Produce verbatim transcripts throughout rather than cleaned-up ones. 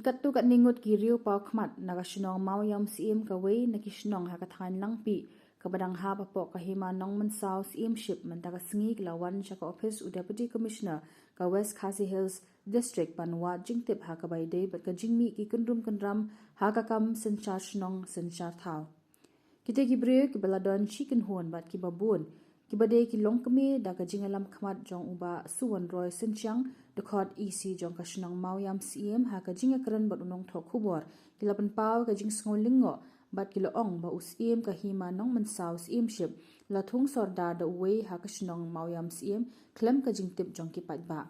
Katto katne ngut ki riew paw khmat na ka shnong Mawiam Syiem, kawei na ki shnong ha ka thaiñ Langpih kaba dang hap hapoh ka Hima Nongmynsaw Syiemship, mynta ka sngi ki la wan sha ka ophis u Deputy Commissioner ka West Khasi Hills District ban wad jingtip ha kaba ïadei bad ka jingmih ki kynrum kynram ha ka kam synshar shnong synshar thaw. Kita ki briew kiba la don shi kynhun bad kiba bun kiba dei ki longkmie da ka jingïalam khmat jong u Bah Suwanroy Synchiang, dkhot E C jong ka shnong Mawiam Syiem, ha ka jingïakren bad u nongthoh khubor, ki la pynpaw ka jingsngew lyngngoh bad ki la ong ba u Syiem ka Hima Nongmynsaw Syiemship la thung sordar da uwei ha ka shnong Mawiam Syiem khlem ka jingtip jong ki paidbah.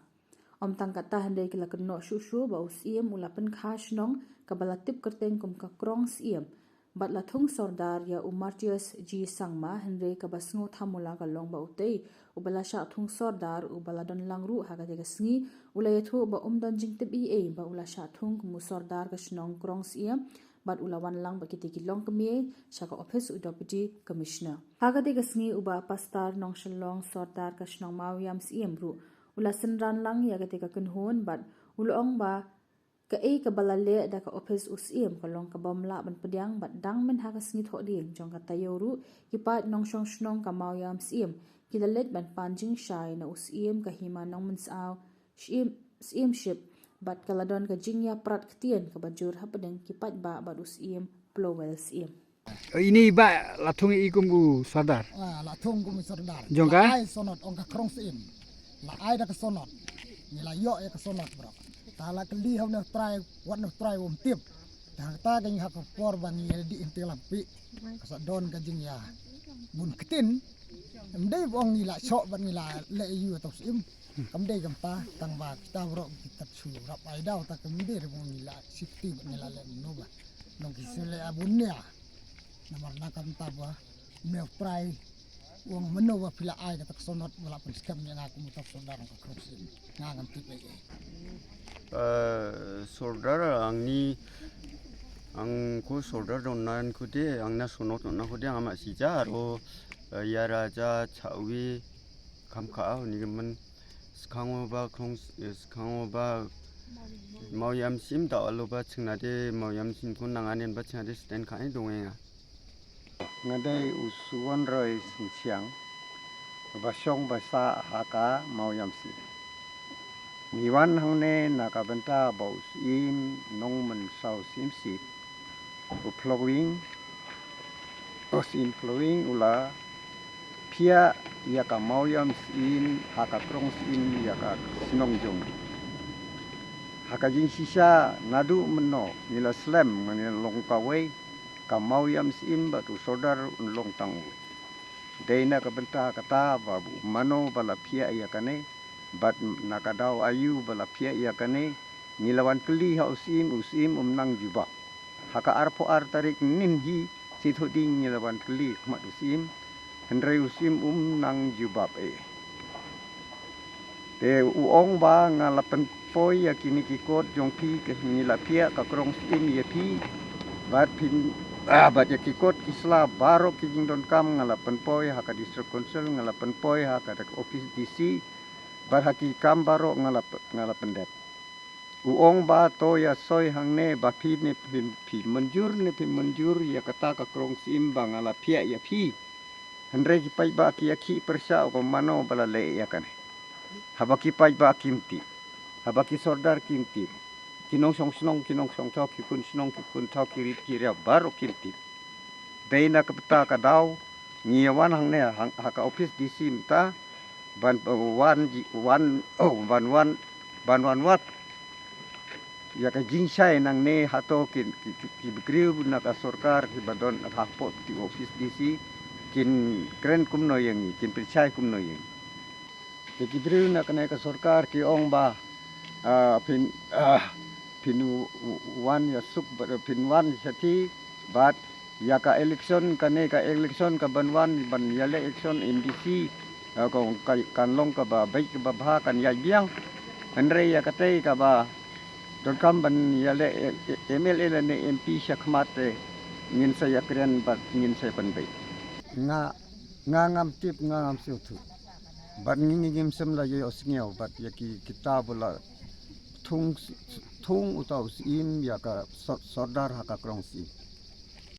Ym tang katta, hynrei ki la kynnoh shuh shuh ba u Syiem u la pynkha shnong kaba la tip kyrteng kum ka Krong Syiem bad la thung sordar ïa u Martius G Sangma, hynrei kaba sngewthuh mula ka long ba utei uba la shah thung sordar, uba la don lang ruh ha katei ka sngi, u la ïathuh ba um don jingtip ei ei ba u la shah thung kum u sordar ka shnong Krong Syiem bad u la wan lang bad kitei ki longkmie sha ka ophis u Deputy Commissioner. Ha katei ka sngi u Bah Pastor Nongshalong, sordar ka shnong Mawiam Syiem ruh u la synran lang ïa katei ka kynhun bad u la ong ba kaei kaba la leh da ka ophis u Syiem ka long kaba ym lah ban pdiang bad dang mynha ka sngi Thohdieng jong ka taïew ruh ki paid nongshong shnong ka Mawiam Syiem ki la leit ban pan jingshai na u Syiem ka Hima Nongmynsaw Syiem, Syiemship bad ka la don ka jingïaprat ktien kaba jur hapdeng ki paidbah bad u Syiem Plowell Syiem. Ini ba la thung i kum u sordar. Ah, la thung kum u sordar. Jong ka? La ai sonot ong ka Krong Syiem. La ai da ka sonot. Ngi la ïoh ïa ka sonot bro. Ta la kylli ha u ne u trai, wat ne u trai um tip. Ta ka ta ka ngi ha ka por ba ngi di inti lampi. Ka sa don ka jingïa bun ktin. Em dei ba ong ngi la shoh bad ngi la leh ïa u ta u Syiem. Kam dei kam ta, tang ba kita bro kita shu rap ai daw, ta kam dei re ba ong ngi la safety bad ngi la leh mynno ba. Nong ki shu leh abun nia. Namar na kam ta ba Meo Prai, u ong mynno ba phi la ai kata ka sonot ba la pynskhem ïa nga kum uta u sordar ka Krong Syiem. Nga ngam tip ei ei. Eh, sordar ang ni, ang ko sordar don nan ko de, ang na sonot na ko de, ang ma si ja ro, eh, ïa raja chawi kam ka au ni man skang o ba Krong, eh, skang o ba Mawiam Syiem da alo ba chingna de Mawiam Syiem ko nang anen ba chingna de sten ka ni dong nga. Nga dei u Suwanroy Synchiang, ba shong ba sah ha ka Mawiam Syiem. Ngi wan hangne na ka bynta ba u Syiem Nongmynsaw Syiemship, u Plowing, u Syiem Plowing u la phiah ïa ka Mawiam Syiem ha ka Krong Syiem ïa ka shnong jong. Ha ka jingshisha naduh mynno ngi la slem, ngi la long kawei, ka Mawiam Syiem bad u sordar un long tang u. Dei na ka bynta kata ba u mano ba la phiah ïa kane bad na ka daw aïu ba la phiah ïa kane, ngi la wan kylli ha u Syiem, u Syiem um nang jubab. Ha ka arphew ar tarik Naiwieng, Sngi Thohdieng ngi la wan kylli khmat u Syiem, hynrei u Syiem um nang jubab ei. Te u ong ba nga la pynpoi ïa kine ki kot jong phi, ki ngi la phiah ka Krong Syiem ïa phi. Bad phin, ah, bad ïa ki kot ki sla baroh ki jingdonkam nga la pynpoi ha ka District Council, nga la pynpoi ha ka ophis D C. Bad ha ki kam baroh nga la p-, nga la pyndep. U ong ba to ïa soi hangne ba phi ne phi, phi mynjur ne phi mynjur ïa kata ka Krong Syiem ba nga la phiah ïa phi. Hynrei ki paidbah ki ïa ki pyrshah u ka mano ba la leh ïa kane. Haba ki paidbah kim tip. Haba ki sordar kim tip. Ki nongshong shnong, ki nongshong thaw, ki khun shnong, ki khun thaw, ki rit ki riaw baroh kim tip. Dei na ka bynta ka daw ngi ïa wan hangne ha, ha ka ophis D C mynta ban, uh, wan ji, wan, oh, ban wan, ban wan wat ïa ka jingshai nangne hato ki, ki, ki, ki briew na ka sorkar kiba don hapoh ka ophis D C kin kren kumno ïa ngi, kin pynshai kumno ïa ngi. Te ki briew na kane ka sorkar ki ong ba, ah, phin, ah, phin u-, u-, wan ïa suk bad phin wan ïa sati bad ïa ka election, kane ka election ka ban wan ban ïaleh election M D C, ah, ka, ka, kan long kaba beit kaba bha, kan ïaid biang. Hynrei ïa katei kaba donkam ban ïaleh, eh, eh, M L A lane M P shakhmat te ngin sa ïakren bad ngin sa pynbeit. Nga, nga ngam tip, nga ngam sngewthuh. Bad ngi, ngi ngim shym la ïoh sngew bad ïa ki, kita ba la thung, Thung uta u Syiem ïa ka sor-, sordar ha ka krong Syiem.